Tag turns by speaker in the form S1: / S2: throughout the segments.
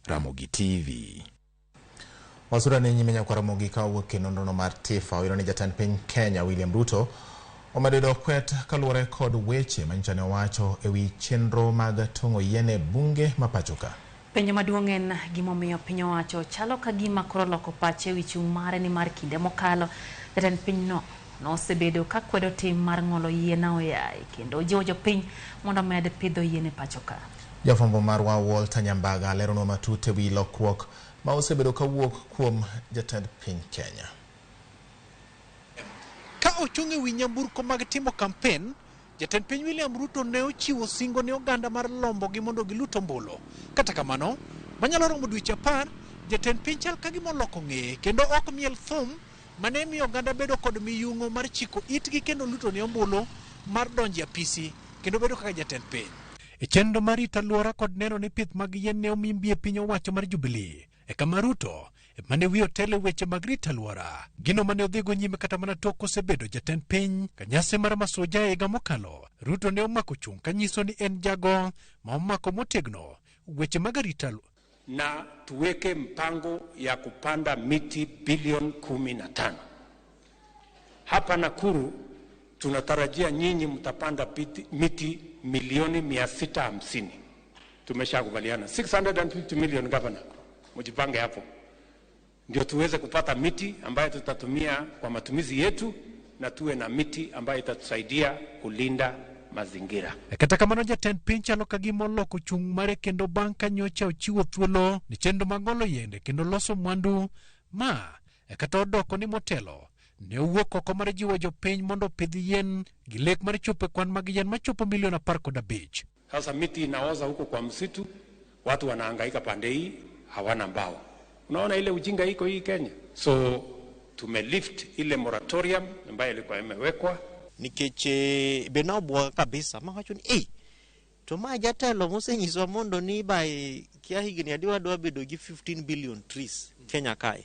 S1: Ramogi TV.
S2: Wasura ni nyime nyakwa Ramogi ka owuok e nonrono mar TIFA oyudo ni jatend piny Kenya William Ruto omedo yudo kwet kaluwore kod weche manyocha ne owacho e wi chenro mag tong'o yien e bunge ma pacho ka.
S3: Penjo maduong' en gimomiyo piny owacho chalo ka gima koro loko pache e wi chung' mare nimar kinde mokalo jatend pinyno nosebedo ka kwedo tim mar ng'olo yien aoyaye kendo jiwo jopiny mondo omed pidho yien e pacho ka.
S2: Jafwambo marwa Walter Nyambaga leronwa matut e wi lokruok ma osebedo kawuok kuom jatend piny Kenya.
S4: Ka ochung' e wi nyamburko mag timo kampen, jatend piny William Ruto ne ochiwo singo ne oganda mar lombogi mondo gilut ombulu. Kata kamano, manyalo romo dweche 10, jatend piny chal ka gima oloko ng'eye kendo ok miel thum mane miyo oganda bedo kod miyung'o mar chiko itgi kendo luto ne ombulu mar donjo e apisi kendo bedo kaka jatend piny. E chenro mar rito alwora kod neno ni pith mag yien ne omi mbi e piny owacho mar Jubilee, e kama Ruto mane wiye otelo e weche mag rito alwora. Gino mane odhigo nyime kata mana tok osebedo jatend piny ka nyasi mar Masuja e higa mokalo, Ruto ne omako chung' kanyiso ni en jago ma omako motegno weche mag arita
S5: na tuweke mpango ya kupanda miti bilioni 15. Hapa Nakuru tunatarajia nyinyi mtapanda miti milioni 650. Tumeshakubaliana 650 million, governor, mjipange hapo ndio tuweze kupata miti ambayo tutatumia kwa matumizi yetu na tuwe na miti ambayo itatusaidia kulinda mazingira.
S4: Kata kamano jatend piny chalo ka gima oloko chung' mare kendo bang' ka nyocha ochiwo thuolo ni chenro mag golo yiende kendo loso mwandu ma kata odoko ni motelo ne owuok oko mar jiwo jopiny mondo opidh yien gi lek mar chopo e kwan mag yien machopo milion 15.
S5: Sasa miti inaoza huko kwa msitu, watu wanahangaika pande hii, hawana mbao. Unaona ile ujinga iko hii Kenya. So tumelift ile moratorium ambayo ilikuwa imewekwa.
S6: Nikech be nobwoga kabisa mawacho ni ei to ma jatelo mosenyiswa mondo ni by kia higni adi wadwa bedo gi 15 billion trees Kenya kae.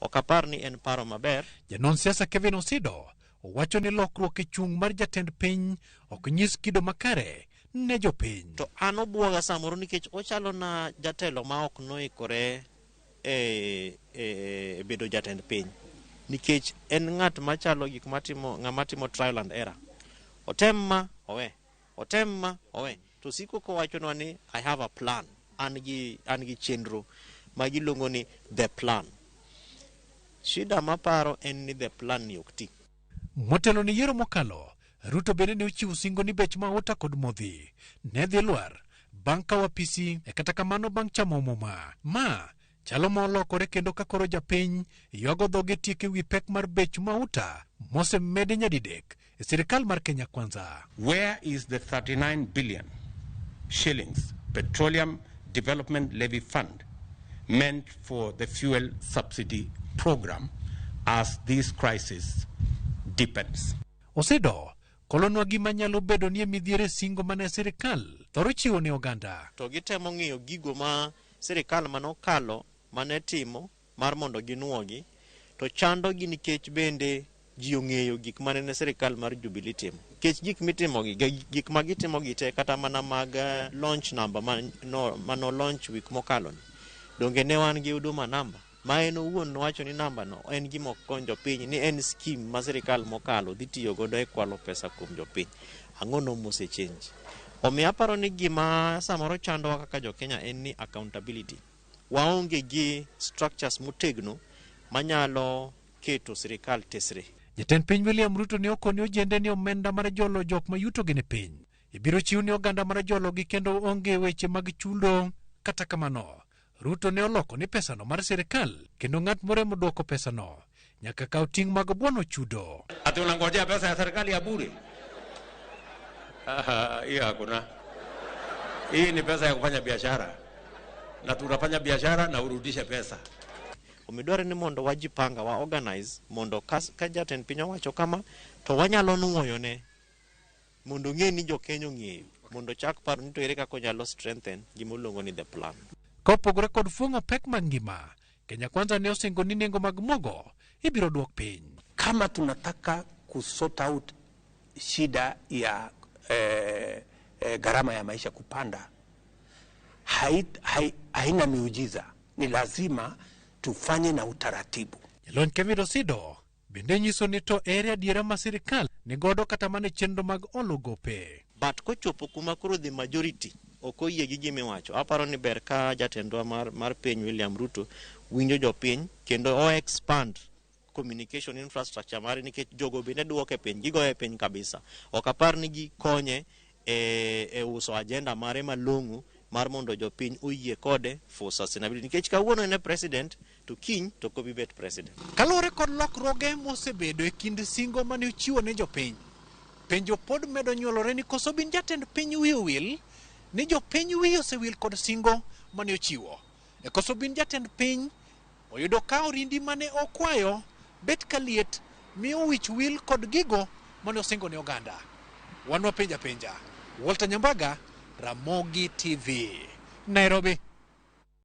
S6: Ok apar ni en paro maber.
S4: Janon siasa Kevin Osido owacho ni lokruok e chung' mar jatend piny ok nyis kido makare ne jopiny.
S6: To an obwoga samoro nikech ochalo na jatelo ma ok noikore e bedo jatend piny. Nikech en ng'at machalo gik matimo ng'ama timo trial and error. Otem ma owe, otem ma owe. To siko kowachonwa ni I have a plan. An gi chenro ma giluongo ni the plan. Shida maparo en ni the plan ni ok ti.
S4: Motelo ni yiero mokalo, Ruto bende ne ochiwo singo ni bech mauta kod modhi ne dhi lwar bang' kawo apisi e kata kamano bang' chamo muma. Ma chalo ma olokore kendo ka koro japiny ywago dhoge tieke wi pek mar bech mauta mosemedi nyadidek e sirikal mar Kenya Kwanza.
S5: Where is the 39 billion shillings Petroleum Development Levy Fund meant for the fuel subsidy program as this crisis deepens?
S4: Osido kolonwa gima nyalo bedo ni e midhiero e singo mane sirikal thoro chiwo ne oganda.
S6: To gitemo ng'iyo gigo ma sirikal manokalo mane timo mar mondo ginuogi to chando gi nikech bende ji ong'eyo gik mane ne sirikal mar Jubilee timo. Nikech gik mitimogi, gik ma gitimogi te kata mana mag launch number mano launch week mokalo ni. Donge ne wan gi Huduma namba ma en owuon nowacho ni namba no en gima ok kony jopiny, ni en scheme ma sirikal mokalo dhi tiyo godo e kwalo pesa kuom jopiny. Ang'o no mosechange? Omiyo aparo ni gima samoro chandowa kaka jo-Kenya en ni accountability. Waonge gi structures motegno manyalo keto sirikal tesre.
S4: Jatend piny William Ruto ne okoni ojende ni omenda mar jolo jok ma yutogi ni piny ibiro chiw ne oganda mar jologi kendo onge weche mag chudo. Kata kamano, Ruto ne oloko ni pesano mar sirikal kendo ng'at moremo duoko pesano nyaka kaw ting' mag buono chudo.
S5: Ati unangojea pesa ya serikali ya bure? Hiyo hakuna. Hii ni pesa ya kufanya biashara. Na tunafanya biashara na urudishe pesa.
S6: Omiyo dwarore ni mondo wajipanga, wa organize mondo ka jatend piny owacho kama to wanyalo nuoyone mondo ong'e ni jo-Kenya ong'eyo mondo chak paro ni to ere kaka onyalo strengthen gima oluongo ni the plan.
S4: Kopogore kod fuong'o pek mag ngima, Kenya Kwanza ne osingo ni nengo mag mogo ibiro duok piny.
S5: Kama tunataka kusort out shida ya gharama ya maisha kupanda, Haina miujiza, ni lazima tufanye na utaratibu.
S4: Jalony Kevin Osido bende nyiso ni to ere adiera ma sirikal ni godo kata mana e chenro mag olo gope.
S6: But kochopo kuma koro the majority ok oyie gi gimiwacho, aparo ni ber ka jatendwa mar piny William Ruto winjo jopiny kendo o expand communication infrastructure mare, nikech jogo bende duoke piny, gigoye piny kabisa. Ok apar ni gikonye e uso agenda mare malong'o mar mondo jopiny oyie kode for sustainability, nikech kawuono en e president to kiny to ok obi bet president.
S4: Kaluwore kod lokruoge mosebedo e kind singo mane ochiwo ne jopiny, penjo pod medo nyuolore ni koso bin jatend piny wiye owil ni jopiny wiye osewil kod singo mane ochiwo. E koso bin jatend piny oyudo ka orindi mane okwayo bet ka liet miyo wich wil kod gigo mane osingo ne oganda. Wan wapenja penja. Walter Nyambaga, Ramogi TV, Nairobi.